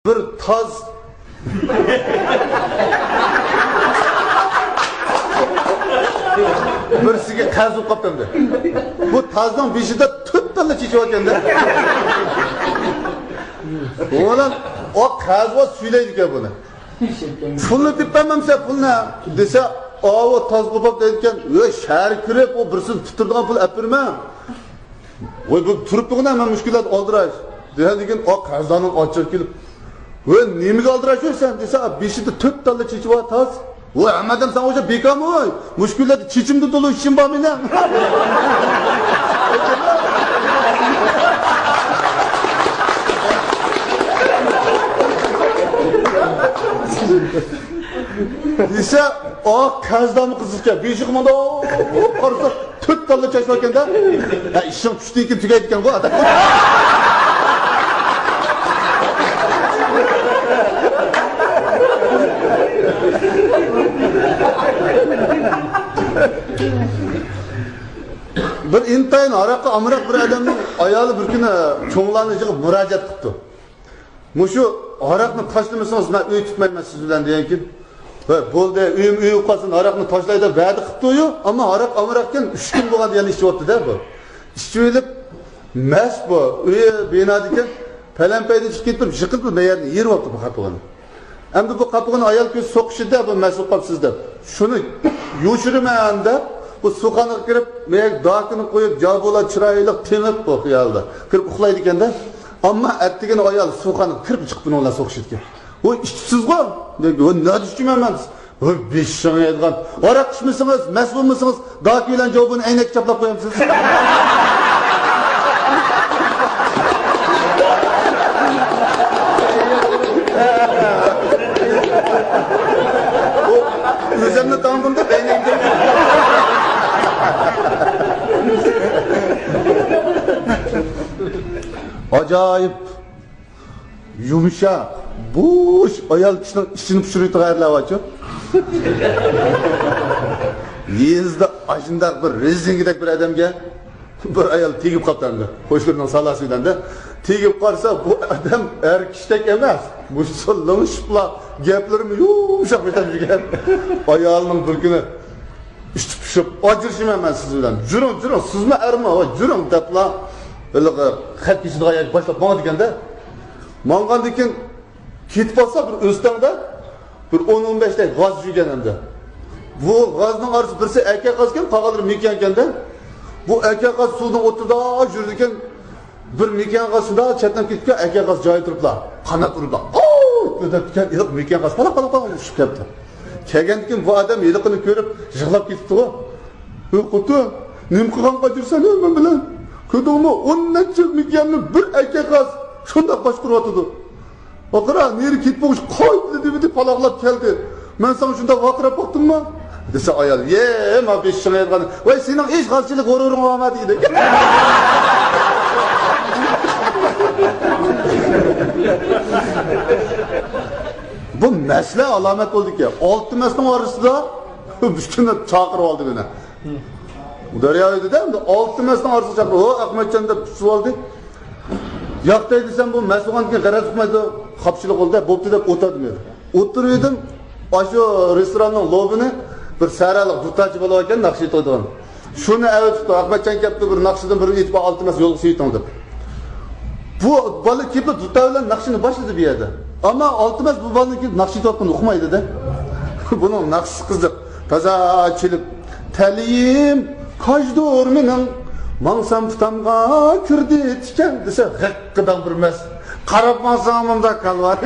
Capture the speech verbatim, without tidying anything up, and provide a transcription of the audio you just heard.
بىر تاز بىرسىگە قەرز بولۇپ قاپتۇ ئەمدى. بۇ تازنىڭ بېشىدا تۆت تاللا چېچى بار ئىكەن-دە. ئۇلار ئۇ قەرزۋاز سۈيلەيدىكەن بۇنى. پۇلنى دەپ بەرمەمسەن پۇلنى دېسە، ئاۋۇ تاز قوپاپ دەيدىكەن، ۋە شەھەرگە كىرىپ ئۇ بىرسىنى تۇتتۇرىدىغان پۇل ئەپ بېرىمەن. ۋاي، بۇ تۇرۇپتۇغۇ نېمە مۈشكۈلات ئالدىراش دېگەندىكىن، ئا قەرزدارنىڭ ئاچچىقى كېلىپ، ۋاي، نېمىگە ئالدىراش يۈرسەن دېسە، بېشىدا تۆت تاللا چېچى بار تاز. ۋاي، ھەممە ئادەم ساڭا ئوخشاپ بىكارمۇ ۋاي؟ مۈشكۈلاتتا چېچىمدىن تولا ئىشىم بار مېنىڭ. دېسە، ئا قەرزدارمۇ قىزىقكەن، بېشىغا مۇنداق قارىسا، تۆت تاللا چاچ باركەن-دە. ھە، ئىشىڭ چۈشتىن كېيىن تۈگەيدىكەنغۇ ئادەم. بىر ئىنتايىن ھاراققا ئامراق بىر ئادەمنىڭ ئايالى بىر كۈنى چوڭلارنى يىغىپ مۇراجىئەت قىپتۇ. مۇشۇ ھاراقنى تاشلىمىسىڭىز، مەن ئۆي تۇتمايمەن سىز بىلەن دېگەنكىن، ھە، بولدى، ئۆيۈم ئۆي بولۇپ قالسۇن، ھاراقنى تاشلاي دەپ ۋەدە قىپتۇ-يۇ، ئەمما ھاراق ئامراقكەن، ئۈچ كۈن بولغاندا يەنە ئىچىۋاپتۇ-دە بۇ. ئىچىۋېلىپ، مەست بۇ، ئۆيى بىنادىكەن، پەلەمپەيدىن چىقىپ كېتىپ، يىقىلىپ مەيەرنى يېرىۋاپتۇ بۇ قاپىغىنى. ئەمدى بۇ قاپىغىنى ئايال كۆرسە سوقۇشىدۇ-دە، بۇ مەست بولۇپ قاپسىز دەپ. شۇنى يوشۇرىمەن دەپ، بۇ سۇخانىغا كىرىپ، مەيەگە داكىنى قويۇپ، جابۇلا چىرايلىق تېڭىپ بۇ خىيالدا. كىرىپ ئۇخلايدىكەن-دە. ئەمما ئەتىگىنى ئايال سۇخانىغا كىرىپ چىقىپ بۇنىڭ بىلەن سوقۇشىدىكەن. ۋاي، ئىچىپسىزغۇ؟ دېدى، ۋاي، نەدە ئىچىمەن مەن؟ ۋاي، بېشىڭ يەيدىغان. ھاراق ئىچمىسىڭىز، مەست بولمىسىڭىز، داكى بىلەن جاۋابىنى ئەينەككە چاپلاپ قويامسىز. ئۆزۈمنى تاڭدىم دەپ ئەينەككە. ئاجايىپ. يۇمشاق، بوش ئايال كىشىنىڭ ئىچىنى پۇشۇرۇۋېتىدىغان ئەرلەر بارچۇ. يېزىدا ئاشۇنداق بىر رېزىنكىدەك بىر ئادەمگە بىر ئايال تېگىپ قاپتۇ ئەمدى. قوشنىلىرىنىڭ سالاسى بىلەن-دە. تېگىپ قارىسا، بۇ ئادەم ئەر كىشىدەك ئەمەس. مۇشۇ لىڭشىپلا، گەپلىرىمۇ يۇمشاق بېتەم يۈرگەن. ئايالىنىڭ بىر كۈنى ئىچى پۇشۇپ، ئاجرىشىمەن مەن سىز بىلەن. جۈرۈڭ، جۈرۈڭ، سىزمۇ ئەرمۇ، ۋاي، جۈرۈڭ دەپلا، ھېلىقى خەت كېچىدىغان يەرگە باشلاپ ماڭىدىكەن-دە. ماڭغاندىن كېيىن كېتىپ قالسا، بىر ئۆستەڭدە بىر ئون، ئون بەشتەك غاز يۈرگەن ئەمدى. بۇ غازنىڭ ئارىسى بىرسى ئەكە غاز ئىكەن، قالغانلىرى مېكىيان ئىكەن-دە. بۇ ئەكە غاز سۇنىڭ ئوتتۇرىدا يۈرىدىكەن. بىر مېكىيان غاز شۇنداق چەتنەپ كېتىپكەن، ئەكە غاز جايىدا تۇرۇپلا، قانات ئۇرۇپلا، «ئاۋ!» دەپتىكەن، ھېلىقى مېكىيان غاز پالاق، پالاق، پالاق ئۇچۇپ كەپتۇ. كەلگەندىن كېيىن بۇ ئادەم ھېلىقىنى كۆرۈپ يىغلاپ كېتىپتىغۇ. «ھە، خوتۇن، نېمە قىلغان قاچۇرسەن، ھە، مەن بىلەن؟ كۆردۈڭمۇ، ئون نەچچە مېكىياننى بىر ئەكە غاز شۇنداق باشقۇرۇۋاتىدۇ. قارا، نېرى كېتىپ بولغۇچە قايتىدى دېمىدى، پالاقلاپ كەلدى. مەن ساڭا شۇنداق ۋارقىراپ باقتىممۇ؟» دېسە ئايال، «يە، ما بېشىڭ يەيدىغان. ۋاي، سېنىڭ ھېچ غازچىلىق غۇرۇرۇڭ بولمىدى» دېدى. بۇ مەسلە ئالامەت بولدىكەن. ئالتە مەسنىڭ ئارىسىدا بىر كۈنى چاقىرىپ ئالدى مېنى. دەريا ئۆيدىدە ئەمدى ئالتە مەسنىڭ ئارىسىغا چاقىرىپ، «ھو، ئەخمەتجان» دەپ تۇتۇپ ئالدى. ياقتاي دېسەم، بۇ مەس بولغاندىن كېيىن غەرەز ئۇقمايدۇ، خاپىچىلىق بولدى، بوپتۇ دەپ ئولتۇردۇم ئەمدى. ئولتۇرۇۋېدىم، ئاشۇ رېستوراننىڭ لوبىنى بىر سەھرالىق دۇتارچى بالا باركەن، ناخشا ئېيتىدىغان. شۇنى ئەۋەتىپتۇ، «ئەخمەتجان كەپتۇ، بىر ناخشىدىن بىرنى ئېيتىپ، ئالتە مەس يولغا سېلىۋېتىڭ» دەپ. بۇ بالا كېلىپلا دۇتار بىلەن ناخشىنى باشلىدى بۇ يەردە. ئەمما ئالتە مەس بۇ بالىنىڭ كېلىپ ناخشا ئېيتىۋاتقىنىنى ئۇقمايدۇ-دە. بۇنىڭ ناخشىسى قىزىق. تازا چېلىپ، «تەلىيىم كاجدۇر مېنىڭ، ماڭسام پۇتامغا كىردى تىكەن» دېسە، غىققىداڭ بىر مەس. قاراپ ماڭساڭ مۇنداق كالۋار.